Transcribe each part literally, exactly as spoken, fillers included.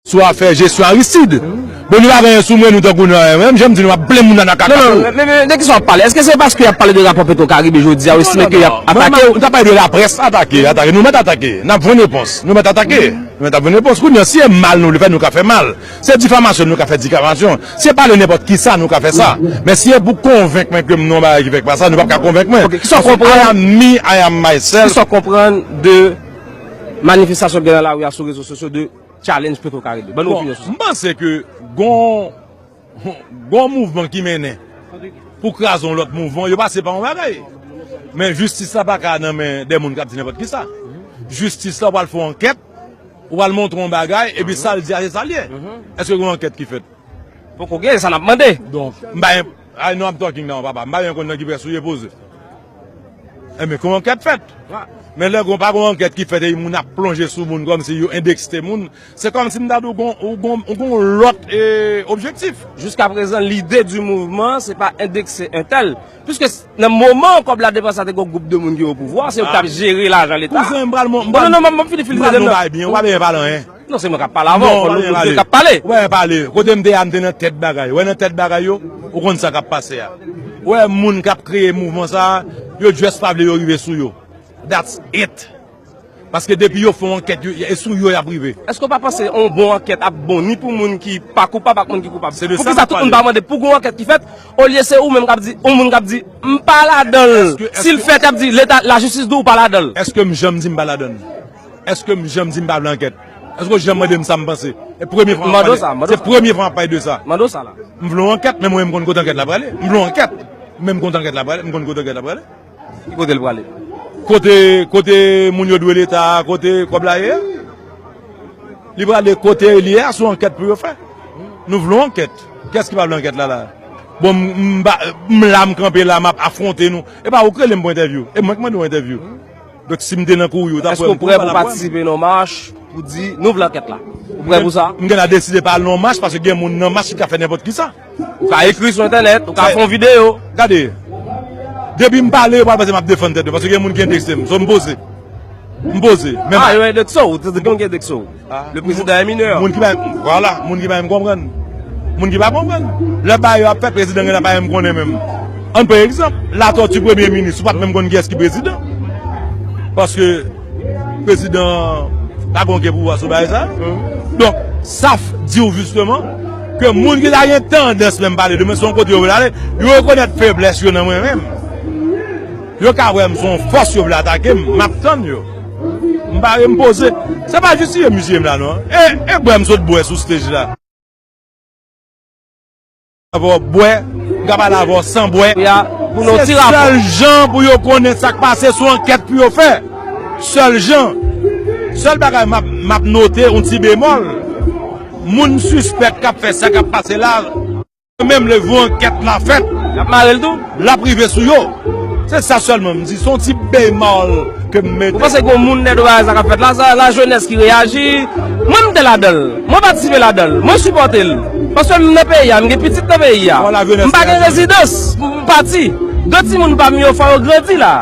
Sou afè jesyon Aristide. Bon, nou pa gen anyen sou mwen, nou tankou nou, mwen menm, jan m di nou, m ap plen moun nan nan kaka tou. Non, non, men, men, men, de kisa w ap pale? Èske se paske y ap pale de rapò Petro Caribe jodi a, w estime ke y ap atake w? Non, non, non. Mwen, mwen, mwen ta pale de laprès, atake, atake. Nou mèt atake. N ap jwenn repons. Nou mèt atake. Nou mèt ap jwenn repons. Kounye a, si e mal nou vle fè, nou ka fè mal. Si e difamasyon, nou ka fè difamasyon. Si e pale nenpòt kisa, nou ka fè sa. Men si e pou konvenk mwen ke m nan yon bagay ki fèk pa sa, nou p ap ka konvenk mwen. Ok, kisa w konprann? I am me, I am myself. Kisa w konprann de manifestasyon k gen nan lari a sou rezo sosyo de challenge Petro Caribe? Ban nou opinyon sou sa. Bon, m panse ke gon, gon mouvman ki mennen pou kraze yon lòt mouvman, yo pase pa yon bagay. Men jistis la pa ka nan men de moun k ap di nenpòt kisa. Jistis la pral fè yon ankèt, ou pral montre yon bagay, epi sa l di a, se sa l ye. Èske gen yon ankèt ki fèt? Poko gen, sa n ap mande. Donk, m pa gen, I know I'm talking now, papa. M pa gen konn nan ki près ou ye poze. Enben, gon ankèt fèt. Men lè gon pa gon ankèt ki fèt, e moun ap plonje sou moun kòmsi yo endekse moun. Se kòmsi m ta di w gon, ou gon, ou gon lòt, e, objektif. Jiska prezan, lide di mouvman, se pa endekse entèl. Piske s-, nan moman kòb la depanse a te gon gwoup de moun ki o pouvwa, se yo ki t ap jere lajan leta. Kouzen, m pral, m pral, non, non, non, m ap fini, fini, m pral di w bagay byen, ou pa bezwen pale anyen. Non, se mwen k ap pale avan w, fò nou tout de k ap pale. Ou pa pale. Ou wè, m pale. Kote m te a, m te nan tèt bagay. Ou wè, nan tèt bagay yo, ou konn sa k ap pase a. Ou wè, moun k ap kreye mouvman sa a, yo just pa vle yo rive sou yo. That's it. Paske depi yo fè yon ankèt, yo, e sou yo y ap rive. Èske w pa panse yon bon ankèt ap bon ni pou moun ki pa koupab ak moun ki koupab? Se de sa n ap pale. Poukisa tout moun pa mande pou gon ankèt ki fèt, olye se ou menm k ap di, yon moun k ap di, "M pa ladan l"? Si l fèt, y ap di, "Leta, lajistis di w pa ladan l." Èske m janm di m pa ladan l? Èske m janm di m pa vle ankèt? Èske w janm mande m sa m panse? E premye fwa m ap pale. Mande w sa, mande w sa. Se premye fwa m ap pale de sa. Mande w sa la. M vle yon ankèt, men mwen menm m konn kote ankèt la prale. M vle yon ankèt, men m konn ankèt la prale, m konn kote ankèt la prale. Ki kote l prale? Kote, kote moun yo dwe Leta a, kote kòb la ye a. Li prale kote li ye a, se yon ankèt pou yo fè. Nou vle yon ankèt. Kiyès ki pa vle ankèt la, la? Bon, m, m ba-, m la, m kanpe la, m ap afwonte nou. E pa ou k rele m pou entèvyou. E mwen k mande w entèvyou. Donk, si m te nan kouri, ou t ap wè m tou, ou pa t ap wè m. Èske w prè pou patisipe nan mach pou di, "Nou vle ankèt la"? Ou prè pou sa? M gen, m gen dwa deside pa al nan yon mach, paske gen moun nan mach ki ka fè nenpòt kisa. Ou ka ekri sou entènèt, ou ka fè yon videyo. Gade, depi m pale, yo pral panse m ap defann tèt yo, paske gen moun ki endekse m. So, m poze. M poze. Men a, yo endekse w, ou te di gen moun ki endekse w. Le président est mineur. Moun ki pa, vwala, moun ki pa menm konprann. Moun ki pa konprann. Lè bagay yo ap fèt, prezidan gen la pa menm konnen menm. Ann pran egzanp, Latòti premye minis, ou pa t menm konn kiyès ki prezidan. Paske prezidan pa gen okenn pouvwa sou bagay sa. Donk, sa f-, di w jisteman ke moun ki ta gen tandans menm pale de mwen, se yon kote yo vle ale, yo rekonèt feblès yo nan mwen menm. Yo ka wè m se yon fòs yo vle atake m, m ap tann yo. M pare, m poze. Se pa jis tiye misye m la non. E, e bwè m sot bwè sou stage la. Avè w bwè, m ka pale avè w san bwè. Ya, pou nou ti rapò. Se sèl jan pou yo konnen sa k pase, se yon ankèt pou yo fè. Sèl jan. Sèl bagay m ap, m ap note yon ti bemòl. Moun sispèk k ap fè sa k ap pase la, menm lè yon ankèt la fèt, y ap mare l tou, l ap rive sou yo. Se sa sèlman m di, se yon ti bemòl ke m mete. Ou panse gen yon moun dèyè bagay sa k ap fèt la? Sa, lajenès ki reyaji. Mwen, m te ladan l. Mwen patisipe ladan l. Mwen sipòte l. Paske m nan peyi a, m gen pitit nan peyi a. M pa gen rezidans pou m pati. De timoun pa m yo, fò yo grandi la.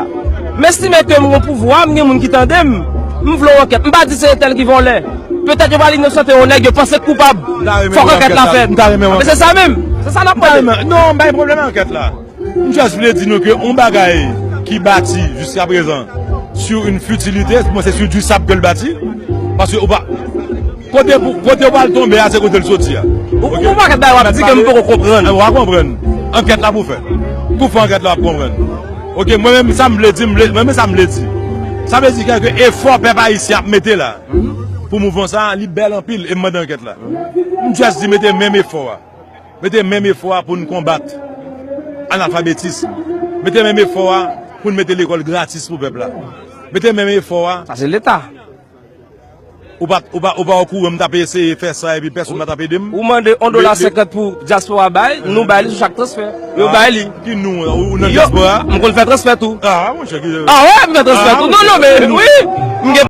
M estime ke m gen pouvwa, m gen moun ki tande m. M vle yon ankèt. M pa di se entèl ki vòlè. Petèt yo pral inosante yon nèg yo panse k koupab. Fòk ankèt la fèt. Men se sa menm. Se sa n ap mande. Non, m pa gen pwoblèm ak ankèt la. M just vle di nou ke yon bagay ki bati jiska prezan sur une futilité, mwen se sur du sable ke l bati. Paske ou pa, kote pou, kote w pral tonbe a, se kote l soti a. Ou, ou gon pakèt bagay w ap di ke m poko konprann. W a konprann. Ankèt la pou fèt. Pou fè ankèt la, w ap konprann. Ok, mwen menm sa m vle di, m vle, mwen menm sa m vle di. Sa vle di kèlke efò pèp ayisyen ap mete la pou mouvman sa a, li bèl anpil e m mande ankèt la. M just di mete menm efò a. Mete menm efò a pou n konbat analfabetism. Mete menm efò a pou n mete lekòl gratis pou pèp la. Mete menm efò a. Sa se Leta. Ou pa, ou pa, ou pa okouran m t ap eseye fè sa epi pèsonn pa t ap ede m. Ou mande yon dola senkant pou dyaspora bay, nou bay li sou chak transfè. Yo bay li. Ki nou, ou nan dyaspora? M konn fè transfè tou. Ah, monchè, ki... Ah wè, m fè transfè tou. Non, non, men wi. M gen